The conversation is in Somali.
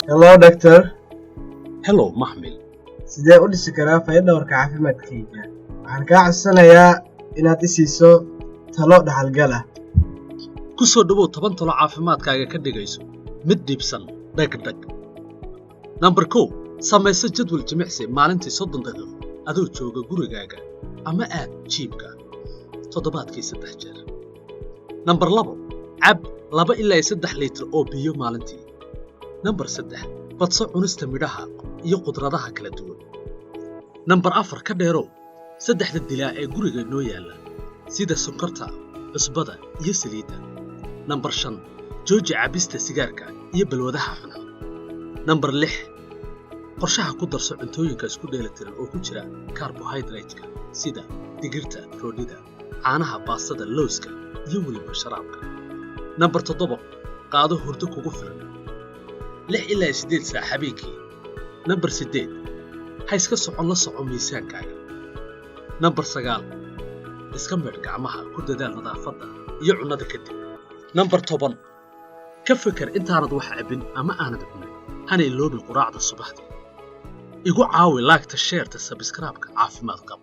Hello, doctor. Hello, maxmil. Sidee u dhisi karaa fayadhowrka caafimaadkayga? Waxaan kaa codsanayaa inaad i siiso talo dhaxalgal ah. Ku soo dhowow 10 talo caafimaadkaaga ka dhigayso mid dhiibsan dhagdhag. Nambar 1, samayso jadwal jimicsi maalintii 30 daqiiqo adoo jooga gurigaaga ama aad gym-ka toddobaadkii saddex jeer. Nambar 2, cab 2 ilaa 3 litir oo biyo maalintii. Nambar 3, badso cunista midhaha iyo qudradaha kala duwan. Nambar 4, ka dheerow saddexda dilaa ee guriga noo yaalla, sida sonkorta, cusbada iyo saliidda. Nambar 5, jooji cabista sigaarka iyo balwadaha xunxun. Nambar 6, qorshaha ku darso cuntooyinka isku dheelitiran oo ku jira carbohydrate-ka, sida digirta, roodhida, caanaha, baastada, lowska iyo weliba sharaabka. Nambar 7, qaado hurdo kugu filan, 6 ilaa 8 saac habeenkii. Nambar 8, ha iska socon, la soco miisaankaaga. Nambar 9, iska maydh gacmaha, ku dadaal nadaafadda iyo cunnada kadib. Nambar 10, ka feker intaanad wax cabbin ama aanad cunin, hana iloobin quraacda subaxdii. Igu caawi like-ta, share-ta, subscribe-ka. Caafimaad qab.